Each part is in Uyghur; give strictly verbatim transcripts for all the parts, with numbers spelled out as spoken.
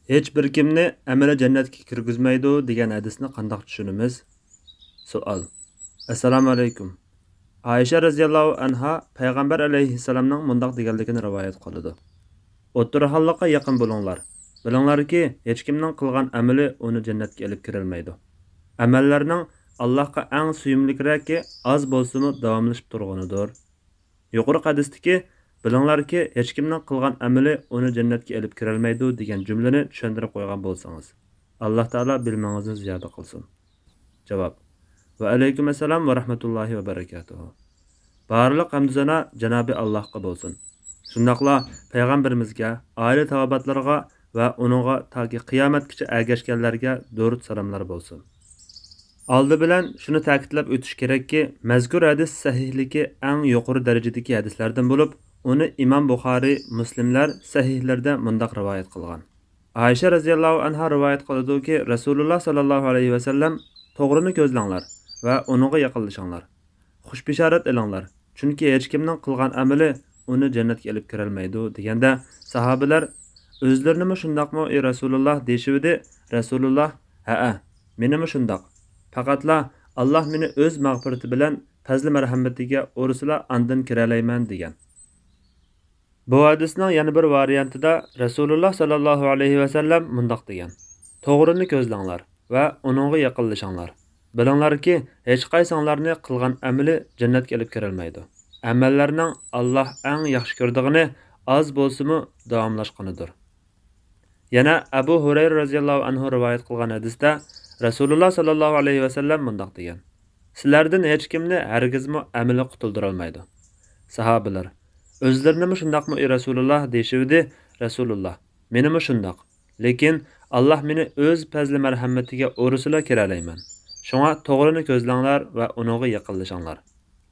ھېچبىر كىمنى ئەمىلى جەننەتكە كىرگۈزمەيدۇ دېگەن ھەدىسنى قانداق چۈشىنىمىز؟ سوئال. ئەسسالامۇ ئەلەيكۇم. ئائىشە رەزىياللاھۇ ئەنھا پەيغەمبەر ئەلەيھىسسالامنىڭ مۇنداق دېگەنلىكىنى رىۋايەت قىلىدۇ: ئوتتۇرىھاللىققا يېقىن بولۇڭلار. بىلىڭلاركى، ھېچكىمنىڭ قىلغان ئەمىلى ئۇنى جەننەتكە ئېلىپ كىرەلمەيدۇ. ئەمەللەرنىڭ ئاللاھقا ئەڭ سۆيۈملۈكرەكى ئاز بولسىمۇ داۋاملىشىپ تۇرغىنىدۇر. يۇقىرىقى ھەدىستىكى، بىلىڭلاركى، ھېچكىمنىڭ قىلغان ئەمىلى ئۇنى جەننەتكە ئېلىپ كىرەلمەيدۇ دېگەن جۈملىنى چۈشەندۈرۈپ قويغان بولسىڭىز، ئاللاھ تائالا بىلىمىڭىزنى زىيادە قىلسۇن. جاۋاب. ۋەئەلەيكۇم ئەسسالام ۋە رەھمەتۇللاھى ۋە بەرەكاتۇھۇ. بارلىق ھەمدۇ سانا جانابى ئاللاھقا بولسۇن. شۇنداقلا پەيغەمبىرىمىزگە، ئائىلە تاۋابىئاتلىرىغا ۋە ئۇنىڭغا تاكى قىيامەتكىچە ئەگەشكەنلەرگە دۇرۇت سالاملار بولسۇن. ئالدى بىلەن شۇنى تەكىتلەپ ئۆتۈش كېرەككى، مەزكۇر ھەدىس سەھىھلىكى ئەڭ يۇقىرى دەرىجىدىكى ھەدىسلەردىن بولۇپ، ئۇنى ئىمام بۇخارىي، مۇسلىملار سەھىھلىرىدە مۇنداق رىۋايەت قىلغان. ئائىشە رەزىياللاھۇ ئەنھا رىۋايەت قىلىدۇكى، رەسۇلۇللا ساللاللاھۇ ئەلەيھى ۋەسەللەم، توغرىنى كۆزلەڭلار ۋە ئۇنىڭغا يېقىنلىشىڭلار. خۇش بېشارەت ئېلىڭلار، چۈنكى ھېچكىمنىڭ قىلغان ئەمىلى ئۇنى جەننەتكە ئېلىپ كىرەلمەيدۇ، دېگەندە، ساھابىلەر، ئۆزلىرىنىمۇ شۇنداقمۇ، ئى رەسۇلۇللا؟ دېيىشىۋىدى. رەسۇلۇللا، ھەئە، مېنىمۇ شۇنداق. پەقەتلا ئاللاھ مېنى ئۆز مەغپىرىتى بىلەن، پەزلى مەرھەمىتىگە ئۇرسىلا، ئاندىن كىرەلەيمەن، دېگەن. بۇ ھەدىسنىڭ يەنە بىر ۋارىيانتىدا رەسۇلۇللا ساللاللاھۇ ئەلەيھى ۋەسەللەم مۇنداق دېگەن: توغرىنى كۆزلەڭلار ۋە ئۇنىڭغا يېقىنلىشىڭلار. بىلىڭلاركى، ھېچقايسىڭلارنى قىلغان ئەمىلى جەننەتكە ئېلىپ كىرەلمەيدۇ. ئەمەللەرنىڭ ئاللاھ ئەڭ ياخشى كۆرىدىغىنى ئاز بولسىمۇ داۋاملاشقىنىدۇر. يەنە ئەبۇ ھۇرەيرە رەزىياللاھۇ ئەنھۇ رىۋايەت قىلغان ھەدىستە رەسۇلۇللا ساللاللاھۇ ئەلەيھى ۋەسەللەم مۇنداق دېگەن: سىلەردىن ھېچكىمنى ھەرگىزمۇ ئەمىلى قۇتۇلدۇرالمايدۇ. ساھابىلەر، ئۆزلىرىنىمۇ شۇنداقمۇ، ئى رەسۇلۇللا؟ دېيىشىۋىدى. رەسۇلۇللا، مېنىمۇ شۇنداق. لېكىن ئاللاھ مېنى ئۆز پەزلى مەرھەمىتىگە ئۇرسىلا كىرەلەيمەن. شۇڭا توغرىنى كۆزلەڭلار ۋە ئۇنىڭغا يېقىنلىشىڭلار.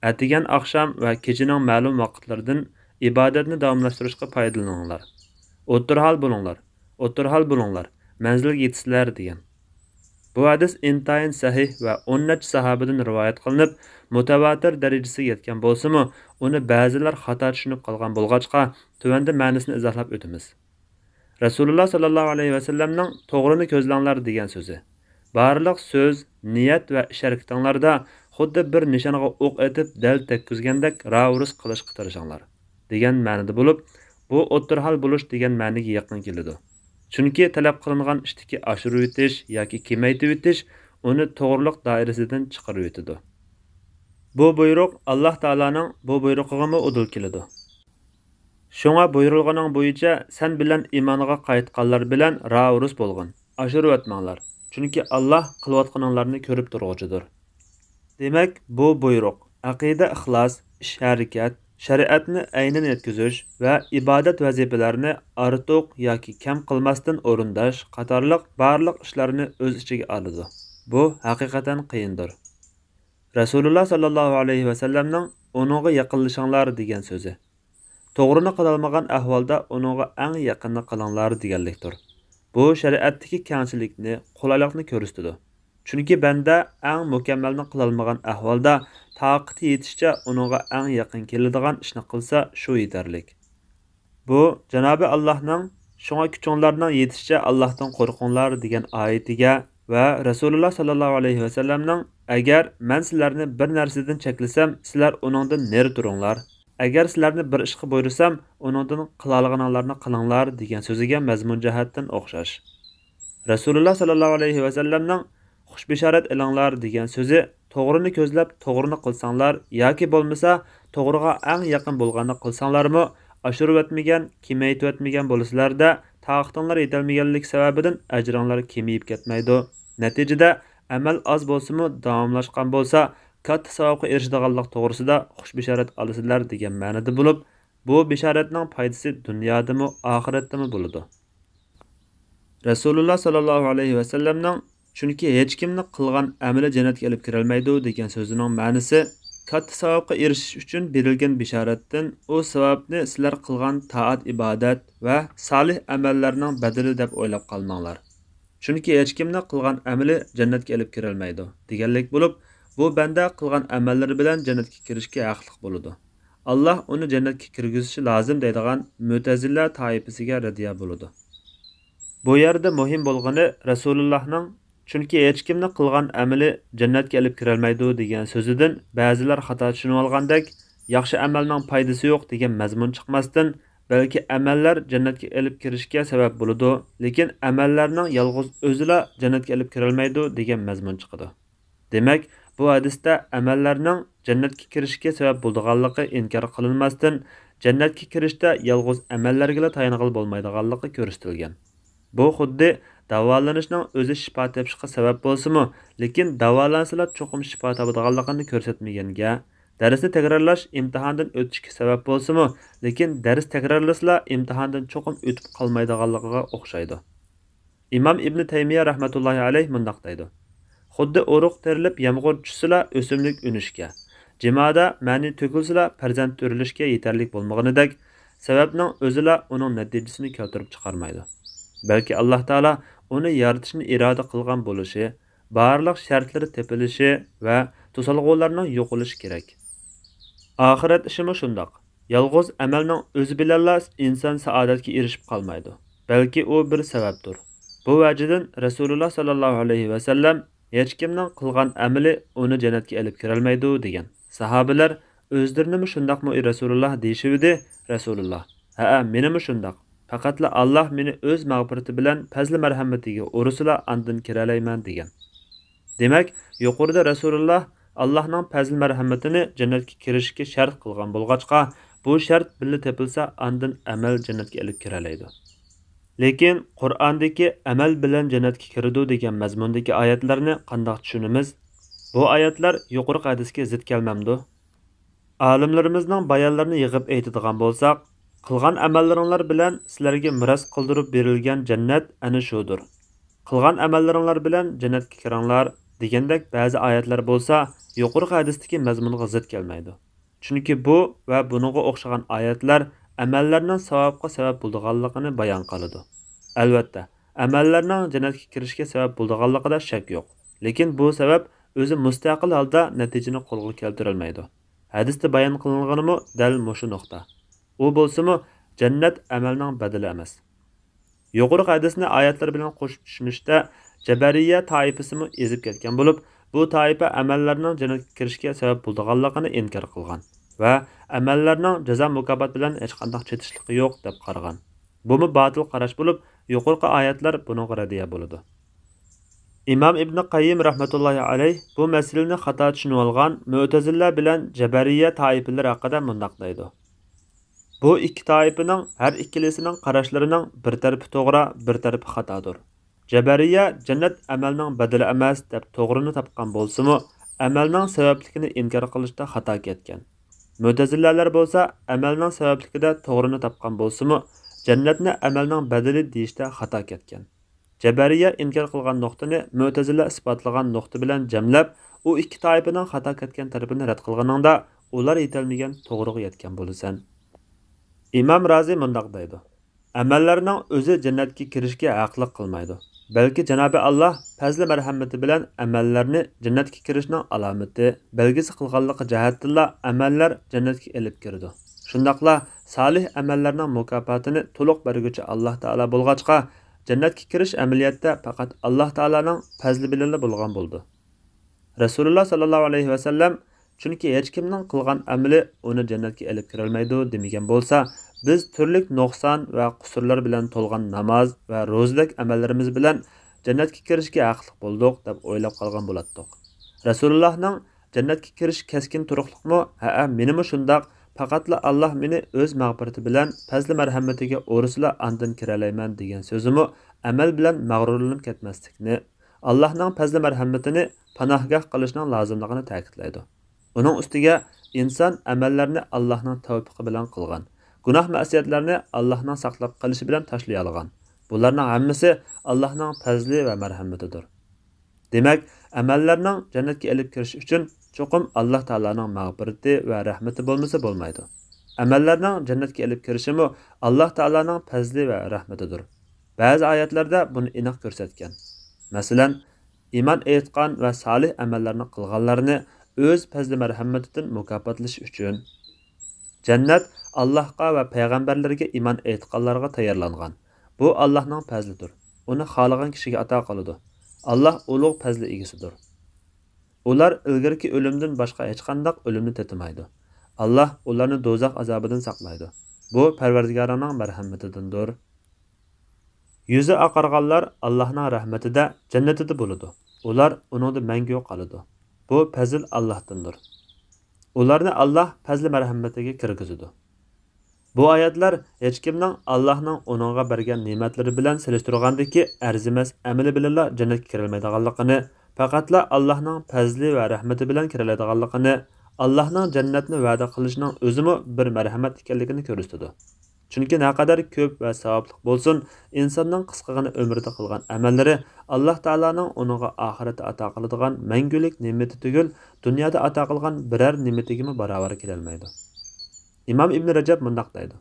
ئەتىگەن ئاخشام ۋە كېچىنىڭ مەلۇم ۋاقىتلىرىدىن ئىبادەتنى داۋاملاشتۇرۇشقا پايدىلىنىڭلار. ئوتتۇرىھال بولۇڭلار، ئوتتۇرىھال بولۇڭلار، مەنزىلگە يېتىسىلەر، دېگەن. بۇ ھەدىس ئىنتايىن سەھىھ ۋە ئون نەچچە ساھابىدىن رىۋايەت قىلىنىپ، مۇتەۋاتىر دەرىجىسىگە يەتكەن بولسىمۇ، ئۇنى بەزىلەر خاتا چۈشىنىپ قالغان بولغاچقا، تۆۋەندە مەنىسىنى ئىزاھلاپ ئۆتىمىز. رەسۇلۇللا ساللاللاھۇ ئەلەيھى ۋەسەللەمنىڭ توغرىنى كۆزلەڭلار دېگەن سۆزى. بارلىق سۆز، نىيەت ۋە ئىش-ھەرىكىتىڭلاردا خۇددى بىر نىشانغا ئوق ئېتىپ دەل تەگكۈزگەندەك راۋۇرۇس قىلىشقا تىرىشىڭلار، دېگەن مەنىدە بولۇپ، بۇ ئوتتۇرىھال بولۇش دېگەن مەنىگە يېقىن كېلىدۇ. چۈنكى تەلەپ قىلىنغان ئىشتىكى ئاشۇرۇۋېتىش ياكى كېمەيتىۋېتىش ئۇنى توغرىلىق دائىرىسىدىن چىقىرىۋېتىدۇ. بۇ بۇيرۇق ئاللاھ تائالانىڭ بۇ بۇيرۇقىغىمۇ ئۇدۇل كېلىدۇ. شۇڭا بۇيرۇلغىنىڭ بويىچە سەن بىلەن ئىمانىغا قايتقانلار بىلەن راۋۇرۇس بولغىن، ئاشۇرۇۋەتمەڭلار، چۈنكى ئاللاھ قىلىۋاتقىنىڭلارنى كۆرۈپ تۇرغۇچىدۇر. دېمەك، بۇ بۇيرۇق ئەقىدە، ئىخلاس، ئىش-ھەرىكەت، شەرىئەتنى ئەينىنى يەتكۈزۈش ۋە ئىبادەت ۋەزىپىلەرنى ئارتۇق ياكى كەم قىلماستىن ئورۇنداش قاتارلىق بارلىق ئىشلارنى ئۆز ئىچىگە ئالىدۇ. بۇ ھەقىقەتەن قىيىندۇر. رەسۇلۇللا ساللاللاھۇ ئەلەيھى ۋەسەللەمنىڭ ئۇنىڭغا يېقىنلىشىڭلار دېگەن سۆزى، توغرىنى قىلالمىغان ئەھۋالدا ئۇنىڭغا ئەڭ يېقىننى قىلىڭلار دېگەنلىكتۇر. بۇ شەرىئەتتىكى كەڭچىلىكنى، قولايلىقنى كۆرسىتىدۇ. چۈنكى بەندە ئەڭ مۇكەممەلنى قىلالمىغان ئەھۋالدا تاقىتى يېتىشىچە ئۇنىڭغا ئەڭ يېقىن كېلىدىغان ئىشنى قىلسا، شۇ يېتەرلىك. بۇ جانابى ئاللاھنىڭ «شۇڭا كۈچۈڭلارنىڭ يېتىشىچە ئاللاھتىن قورقۇڭلار» دېگەن ئايىتىگە ۋە رەسۇلۇللا ساللاللاھۇ ئەلەيھى ۋەسەللەمنىڭ «ئەگەر مەن سىلەرنى بىر نەرسىدىن چەكلىسەم، سىلەر ئۇنىڭدىن نېرى تۇرۇڭلار. ئەگەر سىلەرنى بىر ئىشقا بۇيرۇسام، ئۇنىڭدىن قىلالىغىنىڭلارنى قىلىڭلار» دېگەن سۆزىگە مەزمۇن جەھەتتىن ئوخشاش. رەسۇلۇللا ساللاللاھۇ ئەلەيھى ۋەسەللەمنىڭ «خۇش بېشارەت ئېلىڭلار» دېگەن سۆزى توغرىنى كۆزلەپ توغرىنى قىلساڭلار ياكى بولمىسا توغرىغا ئەڭ يېقىن بولغاننى قىلساڭلارمۇ، ئاشۇرۇۋەتمىگەن، كېمەيتىۋەتمىگەن بولىسىلەر-دە، تاقىتىڭلار يېتەلمىگەنلىكى سەۋەبىدىن ئەجرىڭلار كېمىيىپ كەتمەيدۇ. نەتىجىدە، ئەمەل ئاز بولسىمۇ داۋاملاشقان بولسا، كاتتا ساۋابقا ئېرىشىدىغانلىق توغرىسىدا خۇش بېشارەت ئالىسىلەر دېگەن مەنىدە بولۇپ، بۇ بېشارەتنىڭ پايدىسى دۇنيادىمۇ، ئاخىرەتتىمۇ بولىدۇ. رەسۇلۇللا ساللاللاھۇ ئەلەيھى ۋەسەللەمنىڭ «چۈنكى ھېچكىمنى قىلغان ئەمىلى جەننەتكە ئېلىپ كىرەلمەيدۇ» دېگەن سۆزىنىڭ مەنىسى، كاتتا ساۋابقا ئېرىشىش ئۈچۈن بېرىلگەن بېشارەتتىن ئۇ ساۋابنى سىلەر قىلغان تائەت-ئىبادەت ۋە سالىھ ئەمەللەرنىڭ بەدىلى دەپ ئويلاپ قالماڭلار. «چۈنكى ھېچكىمنى قىلغان ئەمىلى جەننەتكە ئېلىپ كىرەلمەيدۇ» دېگەنلىك بولۇپ، بۇ بەندە قىلغان ئەمەللىرى بىلەن جەننەتكە كىرىشكە ھەقلىق بولىدۇ. ئاللاھ ئۇنى جەننەتكە كىرگۈزۈشى لازىم دەيدىغان مۇتەزىلە تائىپىسىگە رەددىيە بولىدۇ. بۇ يەردە مۇھىم بولغىنى رەسۇلۇللاھنىڭ «چۈنكى ھېچكىمنى قىلغان ئەمىلى جەننەتكە ئېلىپ كىرەلمەيدۇ» دېگەن سۆزىدىن بەزىلەر خاتا چۈشىنىۋالغاندەك، «ياخشى ئەمەلنىڭ پايدىسى يوق» دېگەن مەزمۇن چىقماستىن، بەلكى ئەمەللەر جەننەتكە ئېلىپ كىرىشكە سەۋەب بولىدۇ، لېكىن ئەمەللەرنىڭ يالغۇز ئۆزىلا جەننەتكە ئېلىپ كىرەلمەيدۇ دېگەن مەزمۇن چىقىدۇ. دېمەك، بۇ ھەدىستە ئەمەللەرنىڭ جەننەتكە كىرىشكە سەۋەب بولىدىغانلىقى ئىنكار قىلىنماستىن، جەننەتكە كىرىشتە يالغۇز ئەمەللەرگىلا تايانغىلى بولمايدىغانلىقى كۆرسىتىلگەن. بۇ خۇددى داۋالىنىشنىڭ ئۆزى شىپا تېپىشقا سەۋەب بولسىمۇ، لېكىن داۋالانسىلا چوقۇم شىپا تاپىدىغانلىقىنى كۆرسەتمىگەنگە، دەرسنى تەكرارلاش ئىمتىھاندىن ئۆتۈشكە سەۋەب بولسىمۇ، لېكىن دەرس تەكرارلىسىلا ئىمتىھاندىن چوقۇم ئۆتۈپ قالمايدىغانلىقىغا ئوخشايدۇ. ئىمام ئىبنى تەيمىيە رەھمەتۇللاھى ئەلەيھ مۇنداق دەيدۇ: «خۇددى ئۇرۇق تېرىلىپ يامغۇر چۈشسىلا ئۆسۈملۈك ئۈنۈشكە، جىمادا مەنى تۆكۈلسىلا پەرزەنت تۆرىلىشكە يېتەرلىك بولمىغىنىدەك، سەۋەبنىڭ ئۆزىلا ئۇنىڭ نەتىجىسىنى كەلتۈرۈپ چىقارمايدۇ. بەلكى ئاللاھ تائالا ئۇنى يارىتىشنى ئىرادە قىلغان بولۇشى، بارلىق شەرتلىرى تېپىلىشى ۋە توسالغۇلارنىڭ يوقىلىشى كېرەك. ئاخىرەت ئىشىمۇ شۇنداق. يالغۇز ئەمەلنىڭ ئۆزى بىلەنلا ئىنسان سائادەتكە ئېرىشىپ قالمايدۇ، بەلكى ئۇ بىر سەۋەبتۇر. بۇ ۋەجىدىن رەسۇلۇللاھ ساللاللاھۇ ئەلەيھى ۋەسەللەم: ھېچكىمنىڭ قىلغان ئەمىلى ئۇنى جەننەتكە ئېلىپ كىرەلمەيدۇ» دېگەن. ساھابىلەر: «ئۆزلىرىنىمۇ شۇنداقمۇ، ئەي رەسۇلۇللاھ؟» دېيىشىۋىدى. رەسۇلۇللاھ: «ھەئە، مېنىمۇ شۇنداق. پەقەتلا ئاللاھ مېنى ئۆز مەغپىرىتى بىلەن پەزلى مەرھەمىتىگە ئۇرسىلا، ئاندىن كىرەلەيمەن» دېگەن. دېمەك، يۇقىرىدا رەسۇلۇللاھ ئاللاھنىڭ پەزلى مەرھەمىتىنى جەننەتكە كىرىشكە شەرت قىلغان بولغاچقا، بۇ شەرت بىللە تېپىلسا، ئاندىن ئەمەل جەننەتكە ئېلىپ كىرەلەيدۇ. لېكىن قۇرئاندىكى «ئەمەل بىلەن جەننەتكە كىرىدۇ» دېگەن مەزمۇندىكى ئايەتلەرنى قانداق چۈشىنىمىز؟ بۇ ئايەتلەر يۇقىرىقى ھەدىسكە زىت كەلمەمدۇ؟ ئالىملىرىمىزنىڭ بايانلىرىنى يىغىپ ئېيتىدىغان بولساق، «قىلغان ئەمەللىرىڭلار بىلەن سىلەرگە مىراس قىلدۇرۇپ بېرىلگەن جەننەت ئەنە شۇدۇر. قىلغان ئەمەللىرىڭلار بىلەن جەننەتكە كىرىڭلار» دېگەندەك بەزى ئايەتلەر بولسا، يۇقىرىقى ھەدىستىكى مەزمۇنغا زىت كەلمەيدۇ. چۈنكى بۇ ۋە بۇنىڭغا ئوخشىغان ئايەتلەر ئەمەللەرنىڭ ساۋابقا سەۋەب بولىدىغانلىقىنى بايان قىلىدۇ. ئەلۋەتتە، ئەمەللەرنىڭ جەننەتكە كىرىشكە سەۋەب بولىدىغانلىقىدا شەك يوق. لېكىن بۇ سەۋەب ئۆزى مۇستەقىل ھالدا نەتىجىنى قولغا كەلتۈرەلمەيدۇ. ھەدىستە بايان قىلىنغىنىمۇ دەل مۇشۇ نۇقتا. ئۇ بولسىمۇ، جەننەت ئەمەلنىڭ بەدىلى ئەمەس. يۇقىرىقى ھەدىسنى ئايەتلەر بىلەن قوشۇپ چۈشىنىشتە جەبەرىيە تائىپىسىمۇ ئېزىپ كەتكەن بولۇپ، بۇ تائىپە ئەمەللەرنىڭ جەننەتكە كىرىشكە سەۋەب بولىدىغانلىقىنى ئىنكار قىلغان ۋە ئەمەللەرنىڭ جازا مۇكاپات بىلەن ھېچقانداق چېتىشلىقى يوق دەپ قارىغان. بۇمۇ باتىل قاراش بولۇپ، يۇقىرىقى ئايەتلەر بۇنىڭغا رەددىيە بولىدۇ. ئىمام ئىبنى قەييىم رەھمەتۇللاھى ئەلەيھ بۇ مەسىلىنى خاتا چۈشىنىۋالغان مۆتەزىللە بىلەن جەبەرىيە تائىپىلىرى ھەققىدە مۇنداق دەيدۇ: بۇ ئىككى تائىپىنىڭ ھەر ئىككىلىسىنىڭ قاراشلىرىنىڭ بىر تەرىپى توغرا، بىر تەرىپى خاتادۇر. جەبەرىيە جەننەت ئەمەلنىڭ بەدىلى ئەمەس دەپ توغرىنى تاپقان بولسىمۇ، ئەمەلنىڭ سەۋەبلىكىنى ئىنكار قىلىشتا خاتا كەتكەن. مۆتەزىللەلەر بولسا ئەمەلنىڭ سەۋەبلىكىدە توغرىنى تاپقان بولسىمۇ، جەننەتنى ئەمەلنىڭ بەدىلى دېيىشتە خاتا كەتكەن. جەبەرىيە ئىنكار قىلغان نۇقتىنى مۆتەزىلە ئىسپاتلىغان نۇقتا بىلەن جەملەپ، ئۇ ئىككى تائىپىنىڭ خاتا كەتكەن تەرىپىنى رەت قىلغىنىڭدا، ئۇلار يېتەلمىگەن توغرىغا يەتكەن بولىسەن. ئىمام رازى مۇنداق دەيدۇ: ئەمەللەرنىڭ ئۆزى جەننەتكە كىرىشكە ھەقلىق قىلمايدۇ، بەلكى جانابى ئاللاھ پەزلى مەرھەمىتى بىلەن ئەمەللەرنى جەننەتكە كىرىشنىڭ ئالامىتى، بەلگىسى قىلغانلىقى جەھەتتىنلا ئەمەللەر جەننەتكە ئېلىپ كىرىدۇ. شۇنداقلا سالىھ ئەمەللەرنىڭ مۇكاپاتىنى تولۇق بەرگۈچى ئاللاھ تائالا بولغاچقا، جەننەتكە كىرىش ئەمەلىيەتتە پەقەت ئاللاھ تائالانىڭ پەزلى بىلەنلا بولغان بولىدۇ. رەسۇلۇللاھ ساللاللاھۇ ئەلەيھى ۋەسەللەم، چۈنكى ھېچكىمنىڭ قىلغان ئەمىلى ئۇنى جەننەتكە ئېلىپ كىرەلمەيدۇ دېمىگەن بولسا، بىز تۈرلۈك نۇقسان ۋە قۇسۇرلار بىلەن تولغان ناماز ۋە روزىدەك ئەمەللىرىمىز بىلەن جەننەتكە كىرىشكە ھەقلىق بولدۇق دەپ ئويلاپ قالغان بولاتتۇق. رەسۇلۇللاھنىڭ جەننەتكە كىرىش كەسكىن تۇرۇقلۇقمۇ؟ ھەئە، مېنىمۇ شۇنداق، پەقەتلا ئاللاھ مېنى ئۆز مەغپىرىتى بىلەن پەزلى مەرھەمىتىگە ئۇرسىلا ئاندىن كىرەلەيمەن دېگەن سۆزىمۇ ئەمەل بىلەن مەغرۇرلىنىپ كەتمەسلىكنى، ئاللاھنىڭ پەزلى مەرھەمىتىنى پاناھگاھ قىلىشنىڭ لازىملىقىنى تەكىتلەيدۇ. ئۇنىڭ ئۈستىگە ئىنسان ئەمەللەرنى ئاللاھنىڭ تەۋپىقى بىلەن قىلغان، گۇناھ مەسىيەتلەرنى ئاللاھنىڭ ساقلاپ قېلىشى بىلەن تاشلىيالىغان. بۇلارنىڭ ھەممىسى ئاللاھنىڭ پەزلى ۋە مەرھەمىتىدۇر. دېمەك، ئەمەللەرنىڭ جەننەتكە ئېلىپ كىرىشى ئۈچۈن چوقۇم ئاللاھ تائالانىڭ مەغپىرىتى ۋە رەھمىتى بولمىسا بولمايدۇ. ئەمەللەرنىڭ جەننەتكە ئېلىپ كىرىشىمۇ ئاللاھ تائالانىڭ پەزلى ۋە رەھمىتىدۇر. بەزى ئايەتلەردە بۇنى ئېنىق كۆرسەتكەن. مەسىلەن، ئىمان ئېيتقان ۋە سالىھ ئەمەللەرنى قىلغانلارنى ئۆز پەزلى مەرھەمىتىدىن مۇكاپاتلىشى ئۈچۈن، جەننەت ئاللاھقا ۋە پەيغەمبەرلىرىگە ئىمان ئېيتقانلارغا تەييارلانغان. بۇ ئاللاھنىڭ پەزلىدۇر. ئۇنى خالىغان كىشىگە ئاتا قىلىدۇ. ئاللاھ ئۇلۇغ پەزلى ئىگىسىدۇر. ئۇلار ئىلگىرىكى ئۆلۈمدىن باشقا ھېچقانداق ئۆلۈمنى تېتىمايدۇ. ئاللاھ ئۇلارنى دوزاخ ئازابىدىن ساقلايدۇ. بۇ پەرۋەردىگارىڭنىڭ مەرھەمىتىدىندۇر. يۈزى ئاقارغانلار ئاللاھنىڭ رەھمىتىدە، جەننىتىدە بولىدۇ. ئۇلار ئۇنىڭدا مەڭگۈ قالىدۇ. بۇ پەزىل ئاللاھتىندۇر. ئۇلارنى ئاللاھ پەزلى مەرھەمىتىگە كىرگۈزىدۇ. بۇ ئايەتلەر ھېچكىمنىڭ ئاللاھنىڭ ئۇنىڭغا بەرگەن نېمەتلىرى بىلەن سېلىشتۇرغاندىكى ئەرزىمەس ئەمىلى بىلەنلا جەننەتكە كىرەلمەيدىغانلىقىنى، پەقەتلا ئاللاھنىڭ پەزلى ۋە رەھمىتى بىلەن كىرەلەيدىغانلىقىنى، ئاللاھنىڭ جەننەتنى ۋەدە قىلىشىنىڭ ئۆزىمۇ بىر مەرھەمەت ئىكەنلىكىنى كۆرسىتىدۇ. چۈنكى نەقەدەر كۆپ ۋە ساۋابلىق بولسۇن، ئىنساننىڭ قىسقىغىنە ئۆمرىدە قىلغان ئەمەللىرى ئاللاھ تائالانىڭ ئۇنىڭغا ئاخىرەتتە ئاتا قىلىدىغان مەڭگۈلۈك نېمىتى تۈگۈل، دۇنيادا ئاتا قىلغان بىرەر نېمىتىگىمۇ باراۋەر كېلەلمەيدۇ. ئىمام ئىبن رەجەب مۇنداق دەيدۇ،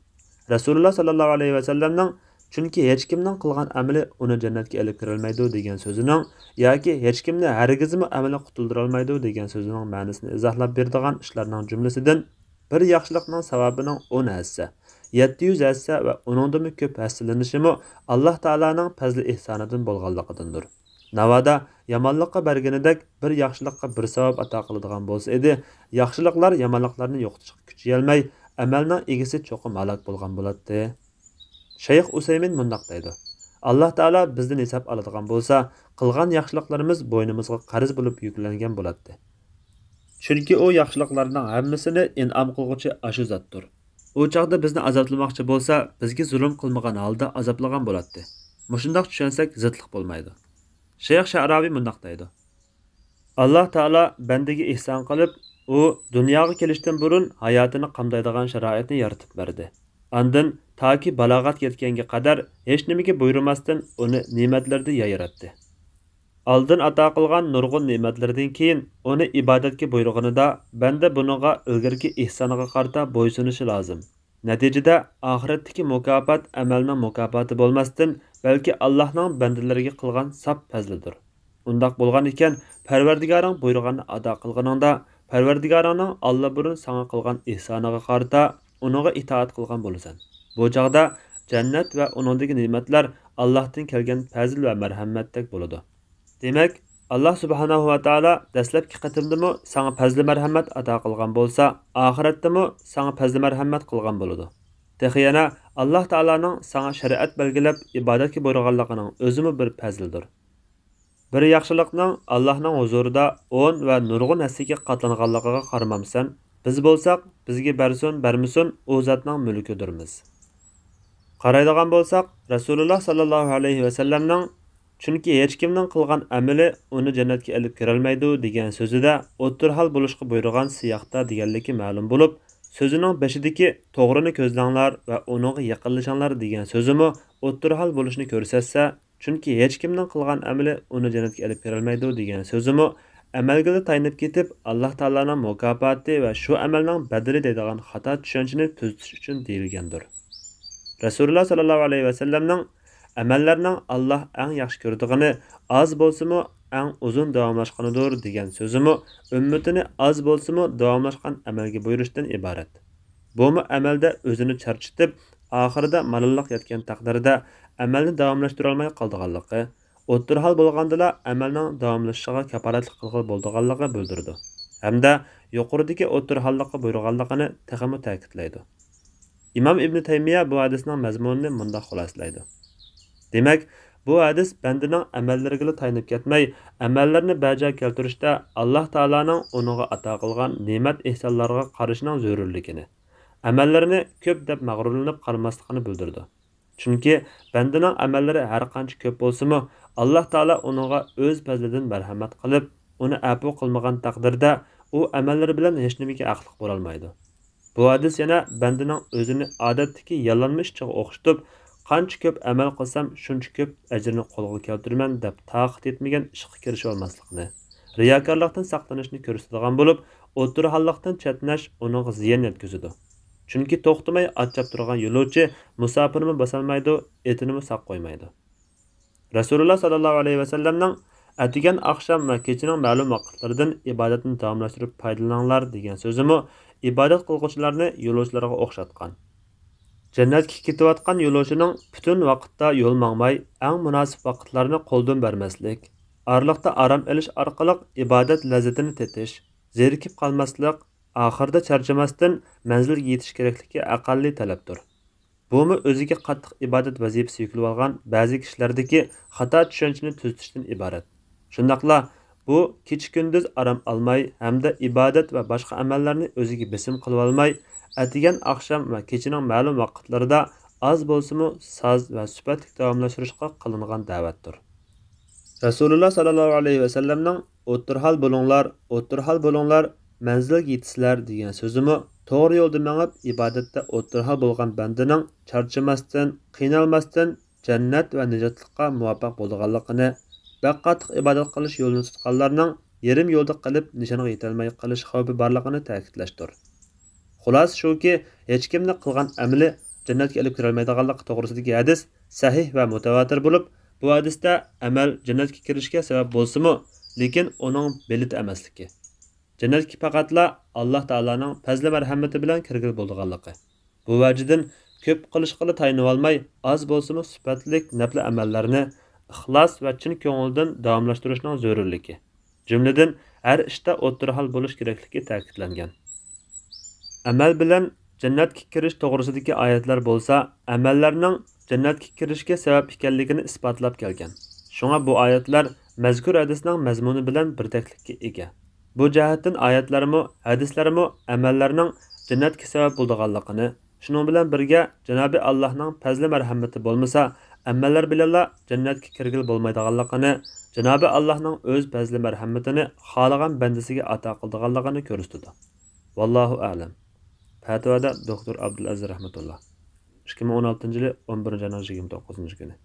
رەسۇلۇللاھ ساللاللاھۇ ئەلەيھى ۋەسەللەمنىڭ، چۈنكى ھېچكىمنىڭ قىلغان ئەمىلى ئۇنى جەننەتكە ئېلىپ كىرەلمەيدۇ دېگەن سۆزىنىڭ ياكى ھېچكىمنى ھەرگىزمۇ ئەمىلى قۇتۇلدۇرالمايدۇ دېگەن سۆزىنىڭ مەنىسىنى ئىزاھلاپ بېرىدىغان ئىشلارنىڭ جۈملىسىدىن، بىر ياخشىلىقنىڭ ساۋابىنىڭ ئون ھەسسە، يەتتە يۈز ھەسسە ۋە ئۇنىڭدىنمۇ كۆپ ھەسسىلىنىشىمۇ ئاللاھ تائالانىڭ پەزلى ئېھسانىدىن بولغانلىقىدىندۇر. ناۋادا يامانلىققا بەرگىنىدەك بىر ياخشىلىققا بىر ساۋاب ئاتا قىلىدىغان بولسا ئىدى، ياخشىلىقلار يامانلىقلارنى يوقىتىشقا كۈچىيەلمەي، ئەمەلنىڭ ئىگىسى چوقۇم ھالاك بولغان بولاتتى. شەيخ ئۇسەيمىن مۇنداق دەيدۇ، ئاللاھ تائالا بىزدىن ھېساب ئالىدىغان بولسا، قىلغان ياخشىلىقلىرىمىز بوينىمىزغا قەرز بولۇپ يۈكلەنگەن بولاتتى. چۈنكى ئۇ ياخشىلىقلارنىڭ ھەممىسىنى ئىنئام قىلغۇچى ئاشۇ زاتتۇر. ئۇ چاغدا بىزنى ئازابلىماقچى بولسا، بىزگە زۇلۇم قىلمىغان ھالدا ئازابلىغان بولاتتى. مۇشۇنداق چۈشەنسەك، زىتلىق بولمايدۇ. شەيخ شەئراۋى مۇنداق دەيدۇ، ئاللاھ تائالا بەندىگە ئېھسان قىلىپ، ئۇ دۇنياغا كېلىشتىن بۇرۇن ھاياتىنى قامدايدىغان شارائىتنى يارىتىپ بەردى. ئاندىن تاكى بالاغەتكە يەتكەنگە قەدەر ھېچنېمىگە بۇيرۇماستىن ئۇنى نېمەتلىرىدە يايراتتى. ئالدىن ئاتا قىلغان نۇرغۇن نېمەتلىرىدىن كېيىن ئۇنى ئىبادەتكە بۇيرۇغىنىدا، بەندە بۇنىڭغا ئىلگىرىكى ئېھسانىغا قارىتا بويسۇنۇشى لازىم. نەتىجىدە، ئاخىرەتتىكى مۇكاپات ئەمەلنىڭ مۇكاپاتى بولماستىن، بەلكى ئاللاھنىڭ بەندىلىرىگە قىلغان ساپ پەزلىدۇر. ئۇنداق بولغان ئىكەن، پەرۋەردىگارىڭ بۇيرۇغاننى ئادا قىلغىنىڭدا، پەرۋەردىگارىڭنىڭ ئاللىبۇرۇن ساڭا قىلغان ئېھسانىغا قارىتا ئۇنىڭغا ئىتائەت قىلغان بولىسەن. بۇ چاغدا جەننەت ۋە ئۇنىڭدىكى نېمەتلەر ئاللاھتىن كەلگەن پەزىل ۋە مەرھەمەتتەك بولىدۇ. دېمەك، ئاللاھ سۇبھانەھۇ ۋە تائالا دەسلەپكى قېتىمدىمۇ ساڭا پەزلى مەرھەمەت ئاتا قىلغان بولسا، ئاخىرەتتىمۇ ساڭا پەزلى مەرھەمەت قىلغان بولىدۇ. تېخى يەنە ئاللاھ تائالانىڭ ساڭا شەرىئەت بەلگىلەپ ئىبادەتكە بۇيرۇغانلىقىنىڭ ئۆزىمۇ بىر پەزلىدۇر. بىر ياخشىلىقنىڭ ئاللاھنىڭ ھۇزۇرىدا ئون ۋە نۇرغۇن ھەسسىگە قاتلانغانلىقىغا قارىمامسەن؟ بىز بولساق، بىزگە بەرسۇن، بەرمىسۇن، ئۇ زاتنىڭ مۈلكىدۇرمىز. قارايدىغان بولساق، رەسۇلۇللاھ ساللاللاھۇ ئەلەيھى ۋەسەللەمنىڭ، چۈنكى ھېچكىمنىڭ قىلغان ئەمىلى ئۇنى جەننەتكە ئېلىپ كىرەلمەيدۇ دېگەن سۆزىدە ئوتتۇرا ھال بولۇشقا بۇيرۇغان سىياقتا دېگەنلىكى مەلۇم بولۇپ، سۆزىنىڭ بېشىدىكى توغرىنى كۆزلەڭلار ۋە ئۇنىڭغا يېقىنلىشىڭلار دېگەن سۆزىمۇ ئوتتۇرا ھال بولۇشنى كۆرسەتسە، چۈنكى ھېچكىمنىڭ قىلغان ئەمىلى ئۇنى جەننەتكە ئېلىپ كىرەلمەيدۇ دېگەن سۆزىمۇ ئەمەلگىلا تايىنىپ كېتىپ، ئاللاھ تائالانىڭ مۇكاپاتى ۋە شۇ ئەمەلنىڭ بەدىلى دەيدىغان خاتا چۈشەنچىنى تۈزىتىش ئۈچۈن دېيىلگەندۇر. رەسۇلۇللاھ ساللاللاھۇ ئەلەيھى ۋەسەللەمنىڭ، ئەمەللەرنىڭ ئاللاھ ئەڭ ياخشى كۆرىدىغىنى ئاز بولسىمۇ ئەڭ ئۇزۇن داۋاملاشقىنىدۇر دېگەن سۆزىمۇ ئۈممىتىنى ئاز بولسىمۇ داۋاملاشقان ئەمەلگە بۇيرۇشتىن ئىبارەت. بۇمۇ ئەمەلدە ئۆزىنى چارچىتىپ، ئاخىرىدا مالاللىق يەتكەن تەقدىردە ئەمەلنى داۋاملاشتۇرالماي قالىدىغانلىقى، ئوتتۇرا ھال بولغاندىلا ئەمەلنىڭ داۋاملىشىشىغا كاپالەتلىك قىلغىلى بولىدىغانلىقى بىلدۈرىدۇ ھەمدە يۇقىرىدىكى ئوتتۇرا ھاللىققا بۇيرۇغانلىقىنى تېخىمۇ تەكىتلەيدۇ. ئىمام ئىبنى تەيمىيە بۇ ھەدىسنىڭ مەزمۇنىنى مۇنداق خۇلاسىلەيدۇ. دېمەك، بۇ ھەدىس بەندىنىڭ ئەمەللىرىگىلا تايىنىپ كەتمەي، ئەمەللىرىنى بەجا كەلتۈرۈشتە ئاللاھ تائالانىڭ ئۇنىڭغا ئاتا قىلغان نېمەت ئېھسانلارغا قارىشىنىڭ زۆرۈرلۈكىنى، ئەمەللىرىنى كۆپ دەپ مەغرۇرلىنىپ قارىماسلىقىنى بىلدۈرىدۇ. چۈنكى بەندىنىڭ ئەمەللىرى ھەرقانچە كۆپ بولسىمۇ، ئاللاھ تائالا ئۇنىڭغا ئۆز پەزلىدىن مەرھەمەت قىلىپ، ئۇنى ئەپۇ قىلمىغان تەقدىردە، ئۇ ئەمەللىرى بىلەن ھېچنېمىگە ھەقلىق بولالمايدۇ. بۇ ھەدىس يەنە بەندىنىڭ ئۆزىنى ئادەتتىكى ياللانما ئىشچىغا ئوخشىتىپ، قانچە كۆپ ئەمەل قىلسام، شۇنچە كۆپ ئەجىرنى قولغا كەلتۈرىمەن دەپ تاقىتى يەتمىگەن ئىشقا كىرىشىۋالماسلىقنى، رىياكارلىقتىن ساقلىنىشنى كۆرسىتىدىغان بولۇپ، ئوتتۇرا ھاللىقتىن چەتنەش ئۇنىڭغا زىيان يەتكۈزىدۇ. چۈنكى توختىماي ئات چاپتۇرغان يولۇچى مۇساپىرمۇ باسالمايدۇ، ئېتىنىمۇ ساق قويمايدۇ. رەسۇلۇللاھ ساللاللاھۇ ئەلەيھى ۋەسەللەمنىڭ ئەتىگەن، ئاخشام ۋە كېچىنىڭ مەلۇم ۋاقىتلىرىدىن ئىبادەتنى داۋاملاشتۇرۇپ پايدىلىنىڭلار دېگەن سۆزىمۇ ئىبادەت قىلغۇچىلارنى يولۇچىلارغا ئوخشاتقان. جەننەتكە كېتىۋاتقان يولۇچىنىڭ پۈتۈن ۋاقىتتا يول ماڭماي، ئەڭ مۇناسىپ ۋاقىتلارنى قولدىن بەرمەسلىك، ئارىلىقتا ئارام ئېلىش ئارقىلىق ئىبادەت لەززىتىنى تېتىش، زېرىكىپ قالماسلىق، ئاخىرىدا چارچىماستىن مەنزىلگە يېتىش كېرەكلىكى ئەقەللىي تەلەپتۇر. بۇمۇ ئۆزىگە قاتتىق ئىبادەت ۋەزىپىسى يۈكلىۋالغان بەزى كىشىلەردىكى خاتا چۈشەنچىنى تۈزىتىشتىن ئىبارەت. شۇنداقلا بۇ كېچە-كۈندۈز ئارام ئالماي ھەمدە ئىبادەت ۋە باشقا ئەمەللەرنى ئۆزىگە بېسىم قىلىۋالماي، ئەتىگەن، ئاخشام ۋە كېچىنىڭ مەلۇم ۋاقىتلىرىدا ئاز بولسىمۇ ساز ۋە سۈپەتلىك داۋاملاشتۇرۇشقا قىلىنغان دەۋەتتۇر. رەسۇلۇللا ساللاللاھۇ ئەلەيھى ۋەسەللەمنىڭ «ئوتتۇرىھال بولۇڭلار، ئوتتۇرىھال بولۇڭلار، مەنزىلگە يېتىسىلەر» دېگەن سۆزىمۇ توغرا يولدا مېڭىپ، ئىبادەتتە ئوتتۇرىھال بولغان بەندىنىڭ چارچىماستىن، قىينالماستىن جەننەت ۋە نىجاتلىققا مۇۋاپىق بولىدىغانلىقىنى، بەك قاتتىق ئىبادەت قىلىش يولىنى تۇتقانلارنىڭ يېرىم يولدا قېلىپ نىشانغا يېتەلمەي قېلىش خەۋپى بارلىقىنى تەكىتلەشتۇر. خۇلاسە شۇكى، ھېچكىمنى قىلغان ئەمىلى جەننەتكە ئېلىپ كىرەلمەيدىغانلىقى توغرىسىدىكى ھەدىس سەھىھ ۋە مۇتەۋاتىر بولۇپ، بۇ ھەدىستە ئەمەل جەننەتكە كىرىشكە سەۋەب بولسىمۇ، لېكىن ئۇنىڭ بېلىتى ئەمەسلىكى، جەننەتكە پەقەتلا ئاللا تائالانىڭ پەزلى مەرھەمىتى بىلەن كىرگىلى بولىدىغانلىقى. بۇ ۋەجىدىن كۆپ قىلىشقىلا تايىنىۋالماي، ئاز بولسىمۇ سۈپەتلىك نەپلى ئەمەللەرنى ئىخلاس ۋە چىن كۆڭۈلدىن داۋاملاشتۇرۇشنىڭ زۆرۈرلۈكى، جۈملىدىن ھەر ئىشتا ئوتتۇرىھال بولۇش كېرەكلىكى تەكىتلەنگەن. ئەمەل بىلەن جەننەتكە كىرىش توغرىسىدىكى ئايەتلەر بولسا ئەمەللەرنىڭ جەننەتكە كىرىشكە سەۋەب ئىكەنلىكىنى ئىسپاتلاپ كەلگەن. شۇڭا بۇ ئايەتلەر مەزكۇر ھەدىسنىڭ مەزمۇنى بىلەن بىردەكلىككە ئىگە. بۇ جەھەتتىن ئايەتلەرمۇ، ھەدىسلەرمۇ ئەمەللەرنىڭ جەننەتكە سەۋەب بولىدىغانلىقىنى، شۇنىڭ بىلەن بىرگە، جانابى ئاللاھنىڭ پەزلى مەرھەمىتى بولمىسا، ئەمەللەر بىلەنلا جەننەتكە كىرگىلى بولمايدىغانلىقىنى، جانابى ئاللاھنىڭ ئۆز پەزلى مەرھەمىتىنى خالىغان بەندىسىگە ئاتا قىلىدىغانلىقىنى كۆرسىتىدۇ. ۋاللاھۇ ئەلەم. پەتىۋادا دوكتور ئابدۇلئەزىز رەھمەتۇللا. ئىككى مىڭ ئون ئالتىنچى يىلى ئون بىرىنچى ئاينىڭ يىگىرمە توققۇزىنچى كۈنى.